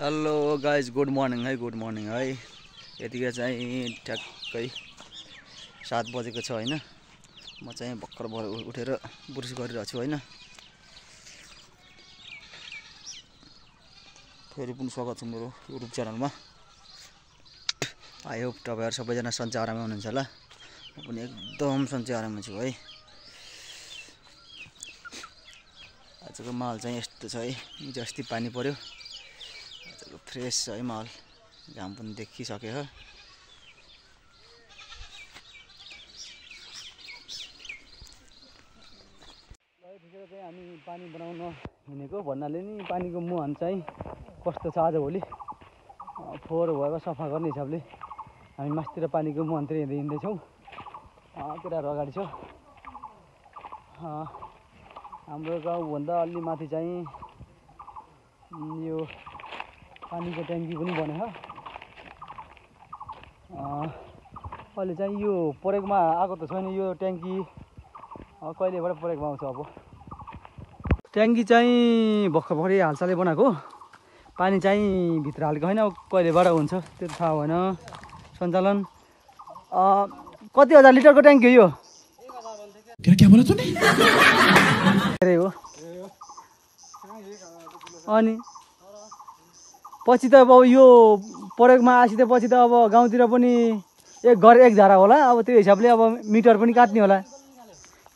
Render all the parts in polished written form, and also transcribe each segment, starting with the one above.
Hello guys good morning है यतिकै चाहिँ ठ्याक्कै 7 बजेको छ हैन। म चाहिँ भर्खर उठेर ब्रस गरिरहेको छु हैन। फेरि पनि स्वागत छ मेरो युट्युब च्यानलमा। आई होप तपाईहरु सबैजना सन्चै आरामै हुनुहुन्छ होला। म पनि एकदम सन्चै आरामै छु है। आजको माहौल चाहिँ यस्तो छ है। हिजो अस्ति पानी पर्यो, फ्रेश है माहौल, घाम पनि देखिसक्यो हो। यतिखेर चाहिँ हामी पानी बनाउन हिँडेको भन्नाले नि पानीको मुहान चाहिँ कस्तो छ आज भोलि फोहोर भएर सफा गर्ने हिसाबले हामी मास्तिर पानीको मुहानतिर हिँड्दैछौँ। केटाहरू अगाडि छ। हाम्रो गाउँभन्दा अलि माथि चाहिँ यो पानीको ट्याङ्की पनि बनेको। अहिले चाहिँ यो प्रयोगमा आएको त छैन यो ट्याङ्की, कहिलेबाट प्रयोगमा आउँछ। अब ट्याङ्की चाहिँ भर्खरै हालसालै बनाएको, पानी चाहिँ भित्र हालेको छैन। कहिलेबाट हुन्छ त्यो थाहा भएन सञ्चालन। कति हजार लिटरको ट्याङ्की हो यो? क्या बोला तूने? हो अनि पछि त अब यो प्रयोगमा आएपछि त अब गाउँतिर पनि एक घर एक झारा होला। अब त्यो हिसाबले अब मिटर पनि काट्ने होला,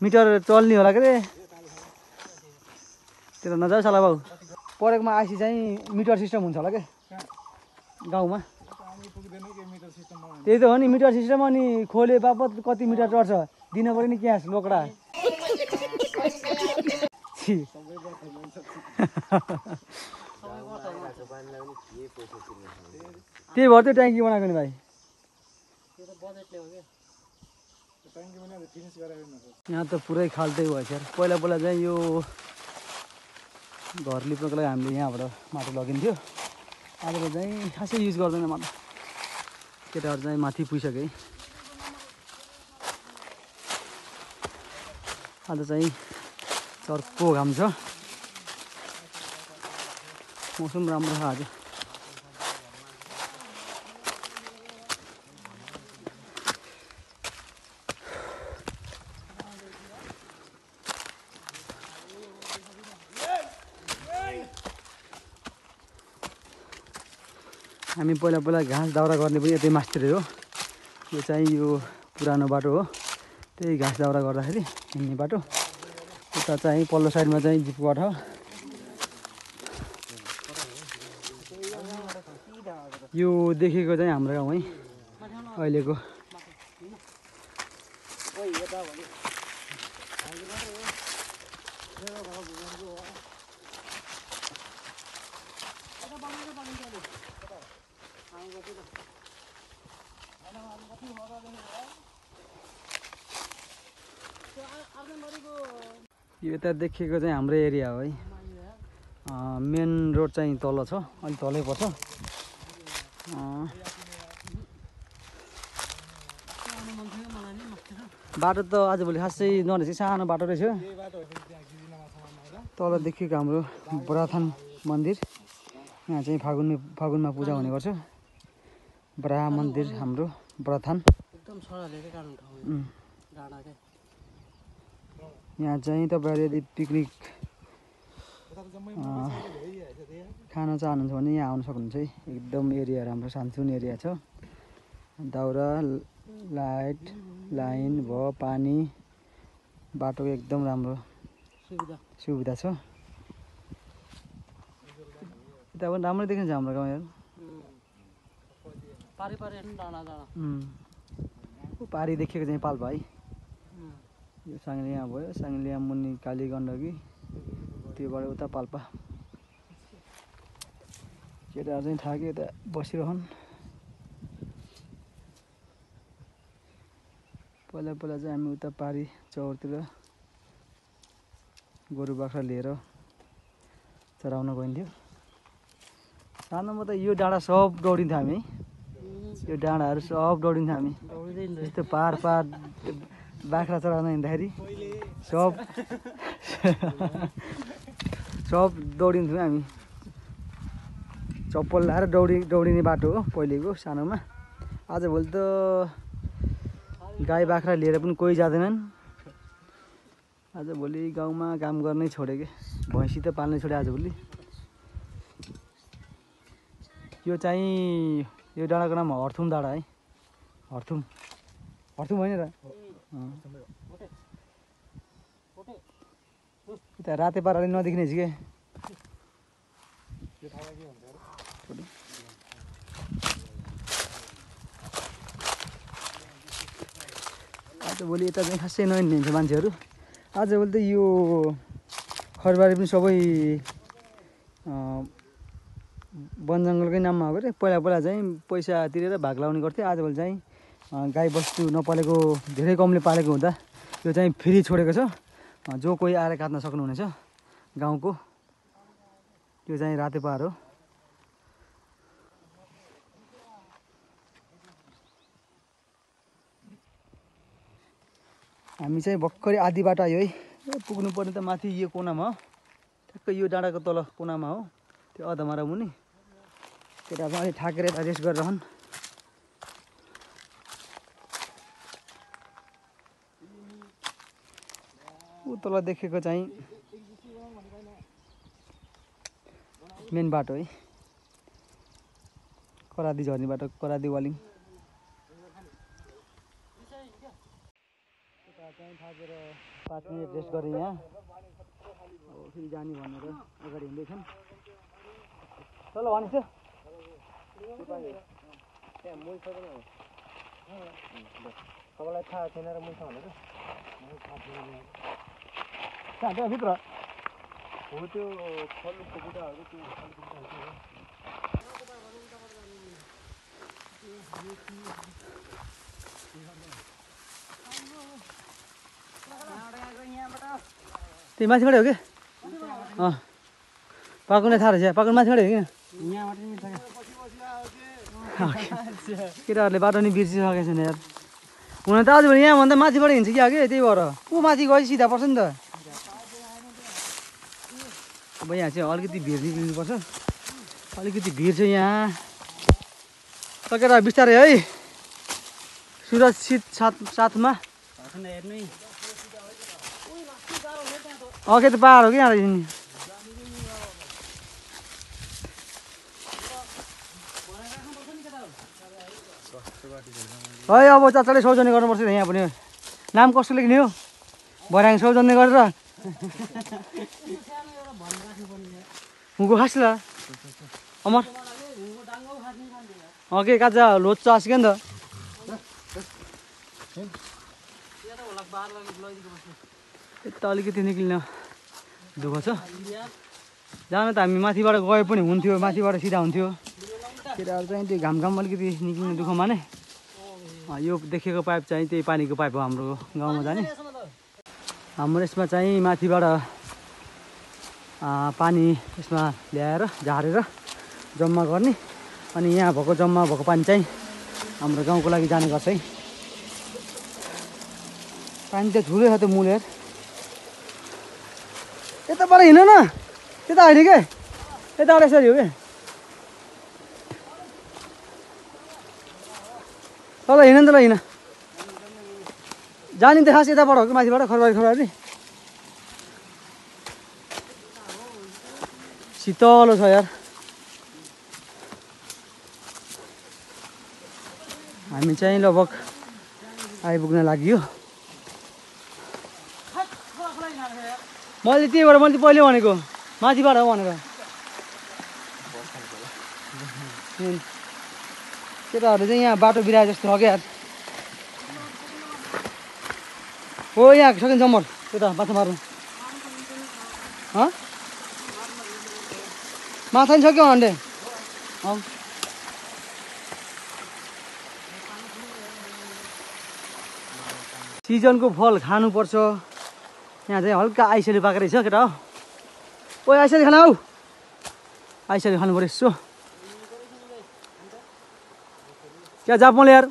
मिटर चल्ने होला के रे। त्यो त नजाऊ साला बाउ। प्रयोगमा आएपछि चाहिँ मिटर सिस्टम हुन्छ होला के गाउँमा। त्यही त हो नि मिटर सिस्टम। अनि खोले बापत कति मिटर चढ्छ दिन पऱ्यो नि क्यास लोकडा। त्यही भएर त्यो ट्याङ्की बनाएको नि भाइ। यहाँ त पुरै खाल्टै भएछ। पहिला चाहिँ यो घर लिप्नको लागि हामीले यहाँबाट माटो लगिन्थ्यो। आज चाहिँ खासै युज गर्दैन माटो। केटाहरू चाहिँ माथि पुगिसके। आज चाहिँ चर्को घाम छ, मौसम राम्रो छ आज। हामी पहिला घाँस दाउरा गर्ने पनि यतै मास्तिर हो। यो चाहिँ यो पुरानो बाटो हो, त्यही घाँस दाउरा गर्दाखेरि हिँड्ने बाटो। उता चाहिँ पल्लो साइडमा चाहिँ जिपकोट हो। यो देखेको चाहिँ हाम्रो गाउँ है अहिलेको। यो यता देखेको चाहिँ हाम्रो एरिया हो है। मेन रोड चाहिँ तल छ, अलिक तलै पर्छ। बाटो त आजभोलि खासै नरहेछ, सानो बाटो रहेछ। तल देखेको हाम्रो बराथान मन्दिर। यहाँ चाहिँ फागुनमा पूजा हुने गर्छ। बराह मन्दिर हाम्रो बराथान। यहाँ चाहिँ तपाईहरु यदि पिकनिक खान चाहनुहुन्छ भने यहाँ आउन सक्नुहुन्छ है। एकदम एरिया राम्रो, सानसुन एरिया छ। दाउरा लाइट लाइन भयो, पानी बाटो एकदम राम्रो सुविधा छ। यता पनि राम्रो देखिन्छ हाम्रो गाउँ यार। पारी देखेको चाहिँ पाल्पा है। यो साङ्लिया भयो, साङ्लिया मुनि काली गण्डकी, त्योबाट उता पाल्पा केटाहरू चाहिँ थाक्यो यता बसिरहन् पहिला पहिला चाहिँ हामी उता पारी चौरतिर गोरु बाख्रा लिएर चराउन गइन्थ्यो सानोमा त यो डाँडा सब दौडिन्थ्यो हामी यो डाँडाहरू सब दौडिन्थ्यो हामी यस्तो पार पार बाख्रा चराउन हिँड्दाखेरि सब सब दौडिन्थ्यौँ हामी चप्पल लाएर दौडिने बाटो हो पहिलेको सानोमा आजभोलि त गाई बाख्रा लिएर पनि कोही जाँदैनन् आजभोलि गाउँमा काम गर्नै छोडे के भैँसी त पाल्नै छोडे आजभोलि यो चाहिँ यो डाँडाको नाम हर्थुम डाँडा है हर्थुम हर्थुम होइन र यता राते पाराले नदेखिने छ के आजभोलि यता चाहिँ खासै नहिँड्ने मान्छेहरू आजभोलि त यो खरबारी पनि सबै वन जङ्गलकै नाममा हो क्या पहिला पहिला चाहिँ पैसा तिरेर भाग लाउने गर्थ्यो आजभोलि चाहिँ गाई बस्तु नपालेको धेरै कमले पालेको हुँदा यो चाहिँ फ्री छोडेको छ जो कोही आएर काट्न सक्नुहुनेछ गाउँको यो चाहिँ राते पार हो हामी चाहिँ भर्खरै आधी बाटो आयो है पुग्नु पर्ने त माथि यो कोनामा हो ठ्याक्कै यो डाँडाको तल कोनामा हो त्यो अधमारा मुनि केटाहरू चाहिँ अलिक थाकेर यता रेस्ट गरिरहन् ऊ तल देखेको चाहिँ मेन बाटो है करादी झर्ने बाटो करादी वालिङ चाहिँ थाकेर 5 मिनट रेस्ट गरेँ यहाँ अब फेरि जाने भनेर अगाडि हिँड्दैछन् चल भनेछ तपाईँलाई थाहा छैन र मुल्छ भनेर कहाँ भित्र हो त्यो फलुको बुढाहरू त्यो त्यही माथिबाट हो कि पाकुने थाहा रहेछ पाकुन माथिबाट हो कि केटाहरूले बाटो नि बिर्सिसकेको छैन यार हुन त आजभोलि यहाँभन्दा माथिबाट हिँड्छ कि अघि त्यही भएर ऊ माथि गएपछि सिधा पर्छ नि त अब यहाँ चाहिँ अलिकति भिड निक्लिनुपर्छ अलिकति भिड छ यहाँ सकेर बिस्तारै है सुरक्षित साथमा अघि त पाहाड हो कि यहाँ रहेछ है अब चाचाले सौजन्य गर्नुपर्छ यहाँ पनि नाम कसो लेख्ने हो भर्याङ सौजन्य गरेर हुँको खास ल अमर के काजा लोच आसिक्यो नि त यता अलिकति निक्लिन दुःख छ जान त हामी माथिबाट गए पनि हुन्थ्यो माथिबाट सिधा हुन्थ्यो केटाहरू चाहिँ त्यो घाम अलिकति निक्लिने दुःख माने यो देखेको पाइप चाहिँ त्यही पानीको पाइप हो हाम्रो गाउँमा जाने हाम्रो यसमा चाहिँ माथिबाट पानी यसमा ल्याएर झारेर जम्मा गर्ने अनि यहाँ भएको जम्मा भएको पानी चाहिँ हाम्रो गाउँको लागि जाने गर्छ है पानी त ठुलै छ त्यो मुलेर यताबाट हिँड न त्यता होइन के यताबाट यसरी हो कि तल हिँड नि त ल हिँड जाने त खास यताबाट हो कि माथिबाट खरबारी शीतलो छ यार हामी चाहिँ लगभग आइपुग्न लाग्यो मैले त्यहीबाट मैले पहिले भनेको माथिबाट हो भनेर केटाहरूले चाहिँ यहाँ बाटो बिराए जस्तो हो क्या यार हो यहाँ सकिन्छ जम्मर त्यता माछा मार्नु माछा नि छ क्या अन्डे सिजनको फल खानुपर्छ यहाँ चाहिँ हल्का आइसरी पाएको रहेछ केटा हो ओ आइसरी खाना हौ आइसरी खानु पऱ्यो यसो क्या जापले यार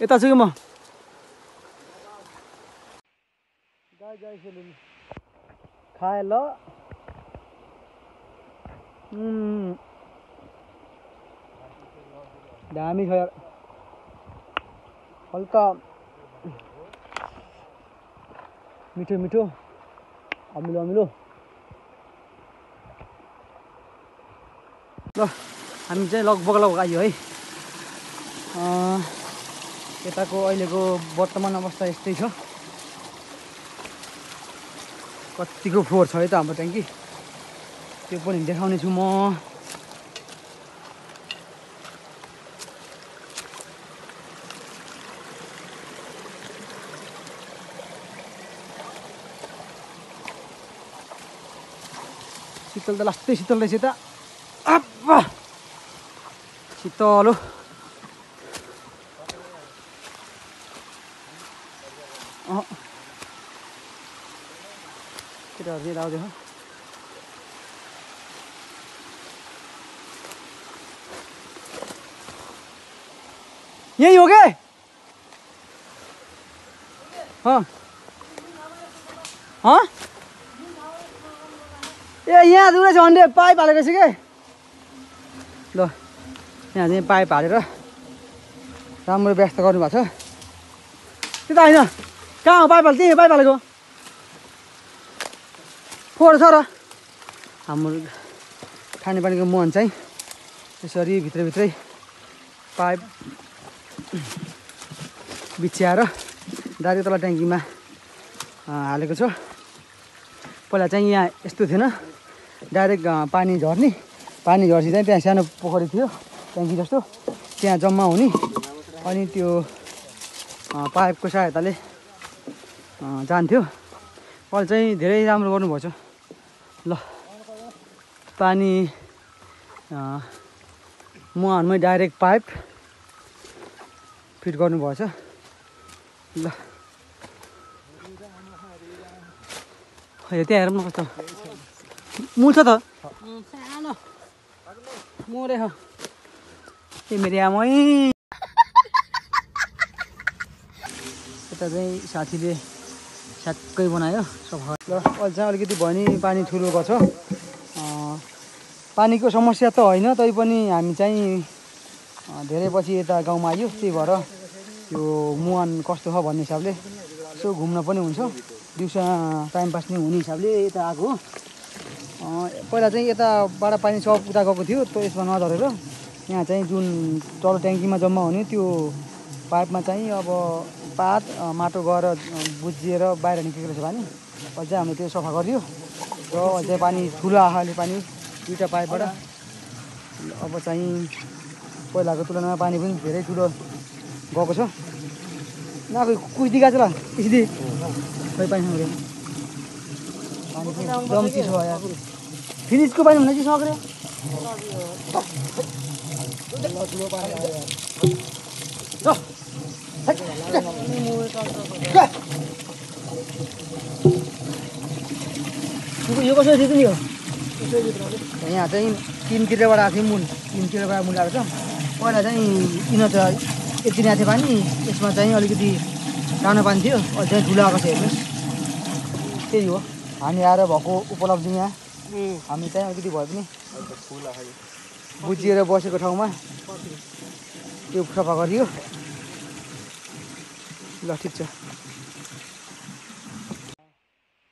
यता छु कि म खाए ल दामी छ यार हल्का मिठो मिठो अमिलो अमिलो ल हामी चाहिँ लगभग आयो है यताको अहिलेको वर्तमान अवस्था यस्तै छ कतिको फ्लोर छ है त हाम्रो ट्याङ्की त्यो पनि देखाउने छु म शीतल त लास्टै शीतल रहेछ त अब्बा शीतल हो केटाहरू चाहिँ आउँदै हो यही हो के ए यहाँ दुरै छ अन्डे पाइप हालेको रहेछ के ल यहाँ चाहिँ पाइप हालेर राम्रो व्यवस्था गर्नुभएको छ त्यता होइन कहाँ हो पाइप हाल्छ त्यही पाइप हालेको फोहोर छ र हाम्रो खानेपानीको मुहान चाहिँ यसरी भित्रभित्रै पाइप बिछ्याएर डाइरेक्ट तल ट्याङ्कीमा हालेको छ पहिला चाहिँ यहाँ यस्तो थिएन डाइरेक्ट पानी झर्ने पानी झर्सी चाहिँ त्यहाँ सानो पोखरी थियो ट्याङ्की जस्तो त्यहाँ जम्मा हुने अनि त्यो पाइपको सहायताले जान्थ्यो अहिले चाहिँ धेरै राम्रो गर्नुभएछ ल पानी मुहानमै डाइरेक्ट पाइप फिट गर्नुभएछ ल त्यहाँ हेरौँ न कस्तो मूल छ त सानो मोरे हो ए मेरो आमै यता चाहिँ साथीले छ्याक्कै बनायो सफा ल अहिले चाहिँ अलिकति भयो नि पानी ठुलो गएको छ पानीको समस्या त होइन तैपनि हामी चाहिँ धेरै पछि यता गाउँमा आयो त्यही भएर यो मुहान कस्तो छ भन्ने हिसाबले यसो घुम्न पनि हुन्छ दिउँसो टाइम पास नै हुने हिसाबले यता आएको हो पहिला चाहिँ यताबाट पानी सब उता गएको थियो त्यो यसमा नझरेर यहाँ चाहिँ जुन तल ट्याङ्कीमा जम्मा हुने त्यो पाइपमा चाहिँ अब पात माटो गएर बुझिएर बाहिर निस्केको रहेछ पानी अहिले चाहिँ हामीले त्यो सफा गरियो र अहिले चाहिँ पानी ठुलो आयो अहिले पानी दुईवटा पाइपबाट अब चाहिँ पहिलाको तुलनामा पानी पनि धेरै ठुलो गएको छ नाको कुछ दिएको छ ल त्यसरी खै पानी पानी एकदम चिसो भयो यार फ्रिजको पानी भन्दा चिसो अग्रे यो कसरी थियो नि हो यहाँ चाहिँ 3 किलोबाट आएको थियो मुन 3 किलोबाट मुन आएको छ पहिला चाहिँ किन त यति नै थियो पानी यसमा चाहिँ अलिकति सानो पानी थियो अहिले चाहिँ ठुलो आएको छ हेर्नुहोस् त्यही हो हामी आएर भएको उपलब्धि यहाँ हामी चाहिँ अलिकति भए पनि बुझिएर बसेको ठाउँमा त्यो सफा गरियो ल ठिक छ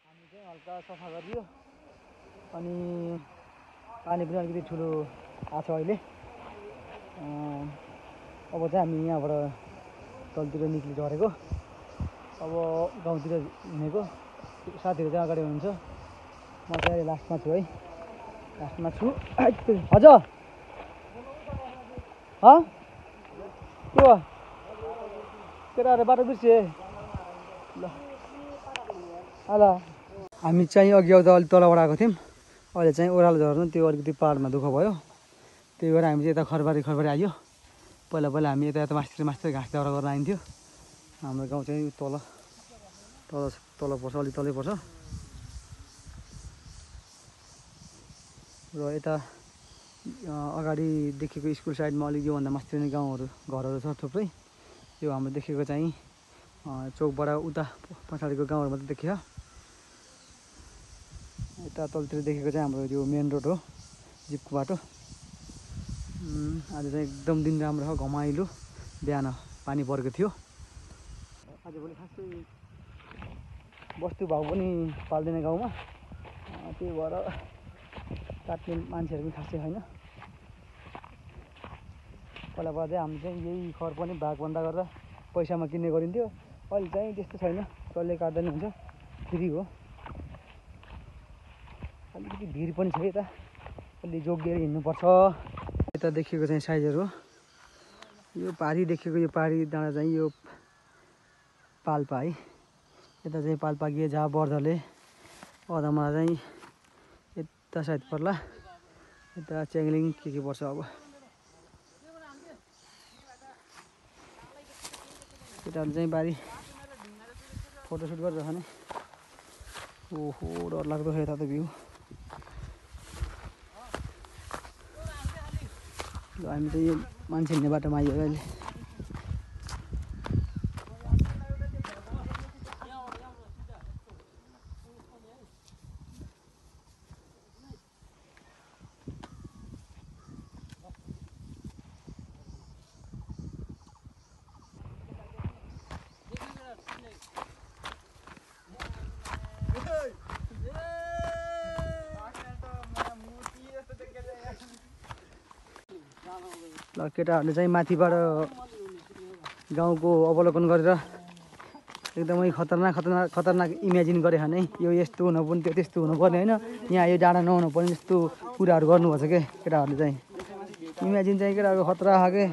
हामी चाहिँ हल्का सफा गरियो अनि पानी पनि अलिकति ठुलो आएको छ अहिले अब चाहिँ हामी यहाँबाट तलतिर निक्ली झरेको अब गाउँतिर हिँडेको साथीहरू चाहिँ अगाडि हुनुहुन्छ म चाहिँ अहिले लास्टमा छु है लास्टमा छु हजुर के भयो केटाहरू बाटो बिर्से ल ल हामी चाहिँ अघि आउँदा अलिक तलबाट आएको थियौँ, अहिले चाहिँ ओह्रालो झर्नु त्यो अलिकति पाहाडमा दुःख भयो, त्यही भएर हामी चाहिँ यता खरबारी आयो। पहिला हामी यता मास्तिर घाँस दाउरा गर्न आइन्थ्यो। हाम्रो गाउँ चाहिँ तल पर्छ, अलिक तलै पर्छ। र यता अगाडि देखेको स्कुल साइडमा अलिक योभन्दा मास्तिर नै घरहरू छ थुप्रै। यो हाम्रो देखेको चाहिँ चोकबाट उता पछाडिको गाउँहरू मात्रै देखियो। यता तलतिर देखेको चाहिँ हाम्रो यो मेन रोड हो, जिपको बाटो। आज चाहिँ एकदम दिन राम्रो छ, घमाइलो। बिहान पानी परेको थियो। आजभोलि खासै बस्तु भाउ पनि पाल्दैन गाउँमा, त्यही भएर काट्ने मान्छेहरू पनि खासै छैन। पहिला चाहिँ हामी चाहिँ यही खर पनि भागभन्दा गरेर पैसामा किन्ने गरिन्थ्यो। अहिले चाहिँ त्यस्तो छैन, जसले काट्दा नि हुन्छ, फ्री हो। अलिकति भिड पनि छ यता, अलि जोगिएर हिँड्नुपर्छ। यता देखेको चाहिँ साइजहरू हो, यो पारी देखेको यो पारी डाँडा चाहिँ यो पाल्पा है। यता चाहिँ पाल्पा गेजा बर्दले अदमरा चाहिँ यता साइड पर्ला, यता च्याङ्लिङ के पर्छ। अब केटाहरू चाहिँ बारी फोटोसुट गरेर खाने। ओहो डर लाग्दो छ यता त भ्यू। हामी चाहिँ यो मान्छे हिँड्ने बाटोमा आइयो अहिले। ल केटाहरूले चाहिँ माथिबाट गाउँको अवलोकन गरेर एकदमै खतरनाक इमेजिन गरे भने यो यस्तो हुनु पनि त्यो त्यस्तो हुनुपर्ने होइन, यहाँ यो डाँडा नहुनु पर्ने जस्तो कुराहरू गर्नुभएको छ के केटाहरूले चाहिँ। इमेजिन चाहिँ केटाहरूको खतरा खाके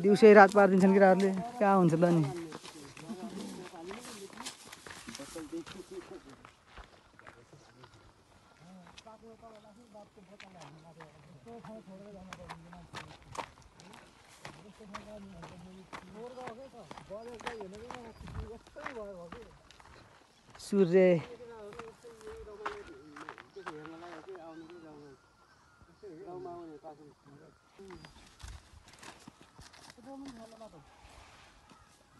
दिउँसै रात पारिदिन्छन् केटाहरूले, कहाँ हुन्छ त नि। सूर्य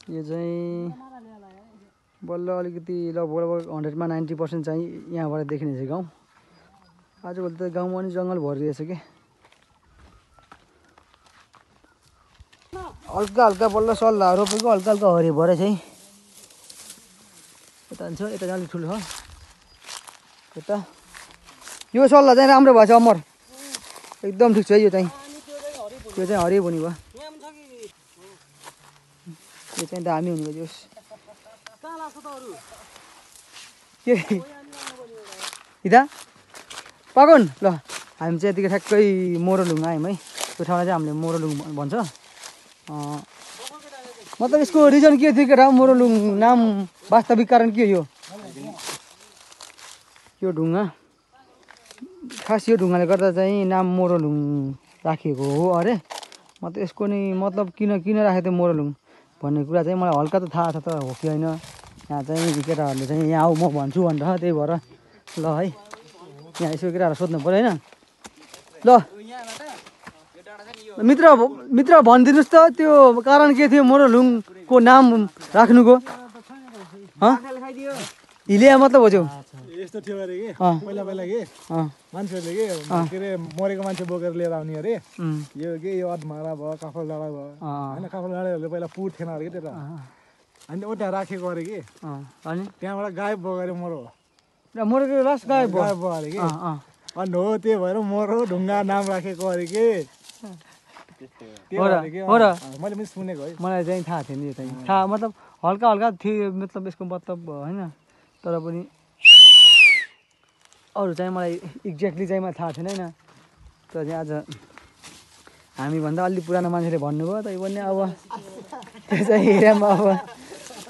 यो चाहिँ बल्ल अलिकति लगभग 100मा 90% चाहिँ यहाँबाट देखिने छ गाउँ। आजभोलि त गाउँमा पनि जङ्गल भरिरहेछ कि। हल्का बल्ल सल्लाह रोपेको, हल्का हरियो भरे चाहिँ यता छ, यता चाहिँ अलिक ठुलो छ। यता यो सल्लाह चाहिँ राम्रो भएछ अमर, एकदम ठिक छ यो चाहिँ हरियो हुने भयो। यो चाहिँ दामी हुने भयो। के इदा पागन ल हामी चाहिँ यतिकै ठ्याक्कै मोरलुङ आयौँ है। त्यो ठाउँलाई चाहिँ हामीले मोरलुङ भन्छ। मतलब यसको रिजन के थियो केटा, मोरलुङ नाम वास्तविक कारण के हो? यो ढुङ्गा खास यो ढुङ्गाले गर्दा चाहिँ नाम मोरलुङ राखिएको हो अरे। मतलब यसको नि मतलब किन राखेको थियो मोरलुङ भन्ने कुरा चाहिँ मलाई हल्का त थाहा छ, त हो कि होइन। यहाँ चाहिँ केटाहरूले चाहिँ यहाँ आऊ म भन्छु भनेर, त्यही भएर ल है यहाँ यसो केटाहरू सोध्नु पऱ्यो होइन। ल मित्र भनिदिनुहोस् त त्यो कारण के थियो मोरलुङको नाम राख्नुको? हिलिया मतलब हो त्यो यस्तो थियो अरे कि पहिला के मान्छेहरूले के अरे मरेको मान्छे बोकेर लिएर आउने अरे। यो के यो अधमारा भयो, काफल डाँडा भयो होइन, काफल डाँडाहरूले पहिला पुर्थेन अरे कि त्यो त, अनि ओटा राखेको अरे कि। अनि त्यहाँबाट गायब भयो अरे मरेको लास गायब भयो अरे कि। अनि हो त्यही भएर मोरो ढुङ्गा नाम राखेको अरे कि। मैले पनि सुनेको है, मलाई चाहिँ थाहा थिएन यो चाहिँ। थाहा मतलब हल्का थियो, मतलब यसको मतलब होइन, तर पनि अरू चाहिँ मलाई एक्ज्याक्टली चाहिँ मलाई थाहा थिएन होइन। तर चाहिँ आज हामीभन्दा अलि पुरानो मान्छेले भन्नुभयो, तै पनि अब त्यो चाहिँ हेरेमा अब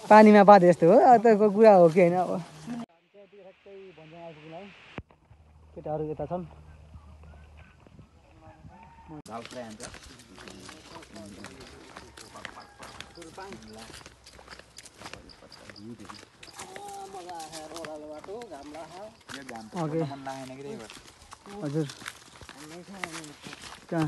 पानीमा पाते जस्तो हो, त्यो कुरा हो कि होइन। अब केटाहरू यता छन् हजुर कहाँ